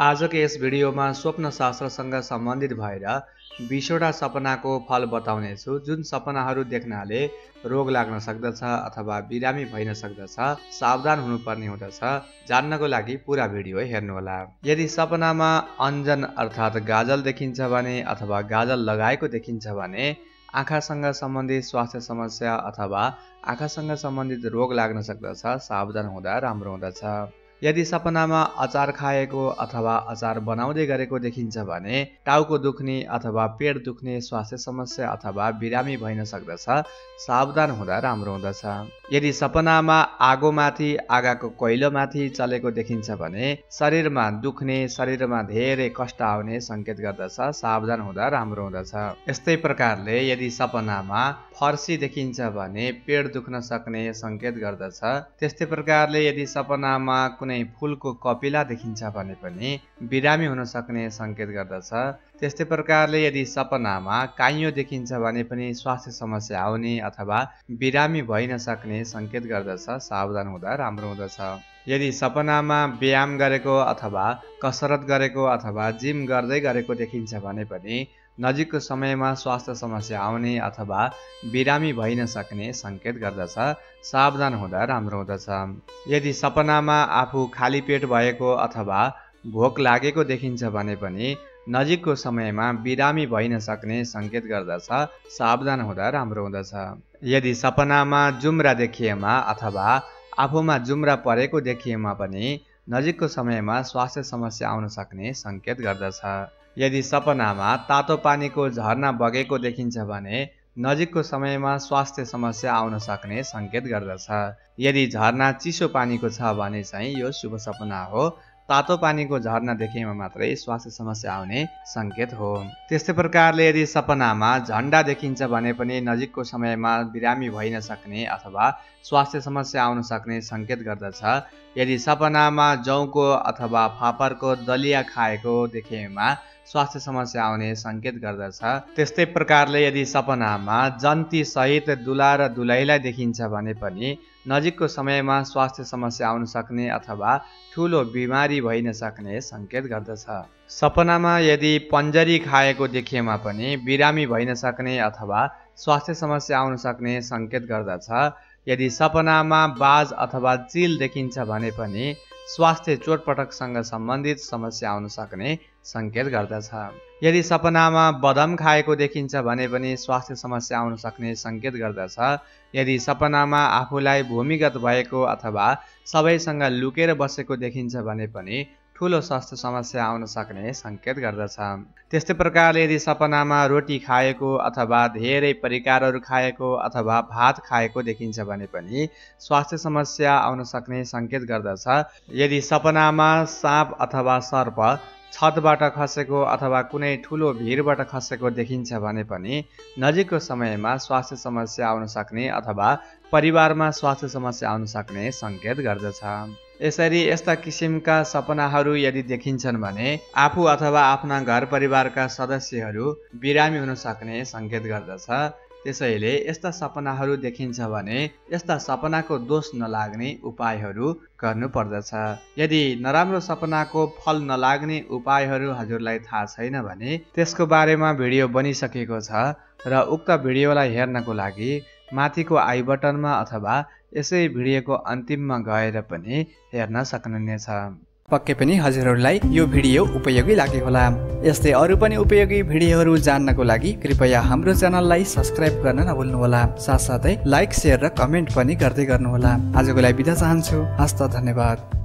आजको यस भिडियोमा स्वप्न शास्त्रसँग सम्बन्धित भएर 20वटा सपनाको फल बताउनेछु। जुन सपनाहरू देख्नाले रोग लाग्न सक्दछ अथवा बिरामी भइन सक्दछ, सावधान हुनुपर्ने हुँदछ। जान्नको लागि पूरा भिडियो हेर्नुहोला। यदि सपनामा अन्जन अर्थात् गाजल देखिन्छ भने अथवा गाजल लगाएको देखिन्छ भने आँखासँग सम्बन्धित स्वास्थ्य समस्या अथवा आँखासँग सम्बन्धित रोग लाग्न सक्दछ। सावधान हुँदा राम्रो हुँदछ। यदि सपनामा अचार खाएको अथवा अचार बनाउँदै गरेको देखिन्छ भने टाउको दुख्ने अथवा पेट दुख्ने स्वास्थ्य समस्या अथवा बिरामी भइन सक्दछ। सावधान हुँदा राम्रो हुँदछ। यदि सपनामा आगोमाथि आगाको कोइलोमाथि चलेको देखिन्छ भने शरीरमा दुख्ने, शरीरमा धेरै कष्ट आउने संकेत गर्दछ। सावधान हुँदा राम्रो हुँदछ। यस्तै प्रकारले यदि सपनामा फर्सी देखिन्छ भने पेट दुख्न सक्ने संकेत गर्दछ। त्यस्तै प्रकारले यदि सपनामा कुनै फूलको कपिला देखिन्छ भने पनि बिरामी हुन सक्ने संकेत गर्दछ। त्यस्तै प्रकारले यदि सपनामा काइयो देखिन्छ भने पनि स्वास्थ्य समस्या आउने अथवा बिरामी भइन सक्ने संकेत गर्दछ। सावधान हुँदा राम्रो हुँदछ। यदि सपनामा व्यायाम गरेको अथवा कसरत गरेको अथवा जिम गर्दै गरेको देखिन्छ भने पनि नजिकको समयमा स्वास्थ्य समस्या आउने अथवा बिरामी भइन सक्ने संकेत गर्दछ। सावधान हुँदा राम्रो हुँदछ। यदि सपनामा आफू खाली पेट भएको अथवा भोक लागेको देखिन्छ भने पनि नजिकको समयमा बिरामी भइन सक्ने संकेत गर्दछ। सावधान हुँदा राम्रो हुँदछ। यदि सपनामा जुम्रा देखिएमा अथवा आफूमा जुम्रा परेको देखिएमा पनि नजिकको समयमा स्वास्थ्य समस्या आउन सक्ने संकेत गर्दछ। यदि सपनामा तातो पानीको झरना बगेको देखिन्छ भने नजिकको समयमा स्वास्थ्य समस्या आउन सक्ने संकेत गर्दछ। यदि झरना चिसो पानीको छ भने चाहिँ यो शुभ सपना हो। तातो पानीको झरना देखेमा मात्रै स्वास्थ्य समस्या आउने संकेत हो। त्यस्तै प्रकारले यदि सपनामा झण्डा देखिन्छ भने पनि नजिकको समयमा बिरामी भइन सक्ने अथवा स्वास्थ्य समस्या आउन सक्ने संकेत गर्दछ। यदि सपनामा जौको अथवा फापरको दलिया खाएको देखेमा स्वास्थ्य समस्या आउने संकेत गर्दछ। त्यस्तै प्रकारले यदि सपनामा जन्ती सहित दुला र दुलैलाई देखिन्छ भने पनि नजिकको समयमा स्वास्थ्य समस्या आउन सक्ने अथवा ठूलो बिमारी भइन सक्ने संकेत गर्दछ। सपनामा यदि पन्जरी खाएको देखिएमा पनि बिरामी भइन सक्ने अथवा स्वास्थ्य समस्या आउन सक्ने संकेत गर्दछ। यदि सपनामा बाज अथवा चिल देखिन्छ भने पनि स्वास्थ्य चोटपटकसँग सम्बन्धित समस्या आउन सक्ने संकेत गर्दछ। यदि सपनामा बदाम खाएको देखिन्छ भने पनि स्वास्थ्य समस्या आउन सक्ने संकेत गर्दछ। यदि सपनामा आफूलाई भूमिगत भएको अथवा सबैसँग लुकेर बसेको देखिन्छ भने पनि ठूलो स्वास्थ्य समस्या आउन सक्ने संकेत गर्दछ। त्यस्तै प्रकारले यदि सपनामा रोटी खाएको अथवा धेरै परिकारहरू खाएको अथवा भात खाएको देखिन्छ भने पनि स्वास्थ्य समस्या आउन सक्ने संकेत गर्दछ। यदि सपनामा साँप अथवा सर्प छतबाट खसेको अथवा कुनै ठूलो भिरबाट खसेको देखिन्छ भने पनि नजिकको समयमा स्वास्थ्य समस्या आउन सक्ने अथवा परिवारमा स्वास्थ्य समस्या आउन सक्ने संकेत गर्दछ। यसरी यस्ता किसिमका सपनाहरू यदि देखिन्छन् भने आफू अथवा आफ्ना घर परिवारका सदस्यहरू बिरामी हुन सक्ने संकेत गर्दछ। त्यसैले यस्ता सपनाहरू देखिन्छ भने यस्ता सपनाको दोष नलाग्ने उपायहरू गर्नुपर्दछ। यदि नराम्रो सपनाको फल नलाग्ने उपायहरू हजुरलाई थाहा छैन भने त्यसको बारेमा भिडियो बनिसकेको छ र उक्त भिडियोलाई हेर्नको लागि माथिको आई बटनमा अथवा यसै भिडियोको अन्तिममा गएर पनि हेर्न सक्नुहुनेछ। पक्कै पनि हजुरहरूलाई यो भिडियो उपयोगी लाग्यो होला। यस्तै अरू पनि उपयोगी भिडियोहरू जान्नको लागि कृपया हाम्रो च्यानललाई सब्स्क्राइब गर्न नभुल्नुहोला। साथसाथै लाइक, शेयर र कमेन्ट पनि गर्दै गर्नुहोला। आजको लागि बिदा चाहन्छु। हस्त धन्यवाद।